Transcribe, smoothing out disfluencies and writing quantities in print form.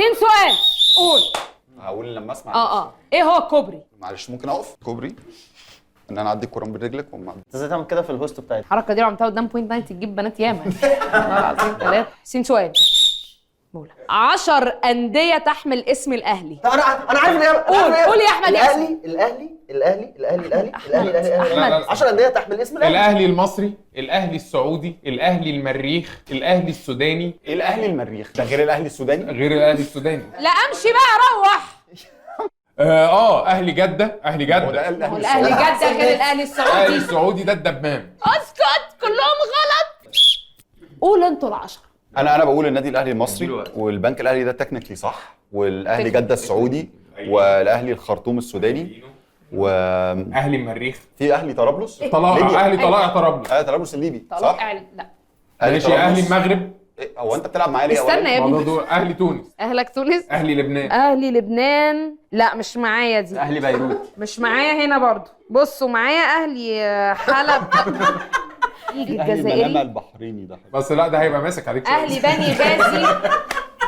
سين سؤال. قول. هقول لما اسمع. ايه هو الكوبري؟ معلش ممكن اقف؟ كوبري ان انا اعدي الكورة من رجلك وما انت ازاي تعمل كده في ال host بتاعتي؟ الحركة دي لو عملتها قدام Point 9 تجيب بنات ياما. والله العظيم ثلاثه. سين سؤال. 10 أندية تحمل اسم الأهلي. انا عارف الاجابه. قول، قول يا أحمد. الاهلي الاهلي الاهلي الاهلي الاهلي الاهلي الاهلي أحمد. 10 اندية تحمل اسم الاهلي. الاهلي المصري، الاهلي السعودي، الاهلي المريخ، الاهلي السوداني. ايه الاهلي المريخ ده غير الاهلي السوداني؟ غير الاهلي السوداني. لا امشي بقى، روح. اهلي جده، اهلي هو ده جده. الاهلي الأهلي السعودي. جدة غير الأهلي الاهلي السعودي. السعودي ده الدمام. اسكت، كلهم غلط. قول انتوا العشرة. انا بقول النادي الاهلي المصري والبنك الاهلي ده technically صح، والاهلي جده السعودي، والاهلي الخرطوم السوداني، و اهلي المريخ. في اهلي طرابلس. طلائع، ليبيا. اهلي طلائع طرابلس. اهلي طرابلس الليبي صح؟ طلائع لا. أهلي ماشي، اهلي طرابلس. المغرب. إيه، هو انت بتلعب معايا ليه؟ استنى يا ابني. برضه اهلي تونس. اهلك تونس. اهلي لبنان. اهلي لبنان لا مش معايا دي. اهلي بيروت. مش معايا هنا برضو. بصوا معايا اهلي حلب. يجي اهلي المنامة الجزائري. البحريني ده. بس لا ده هيبقى ماسك عليك شوية. اهلي بني غازي.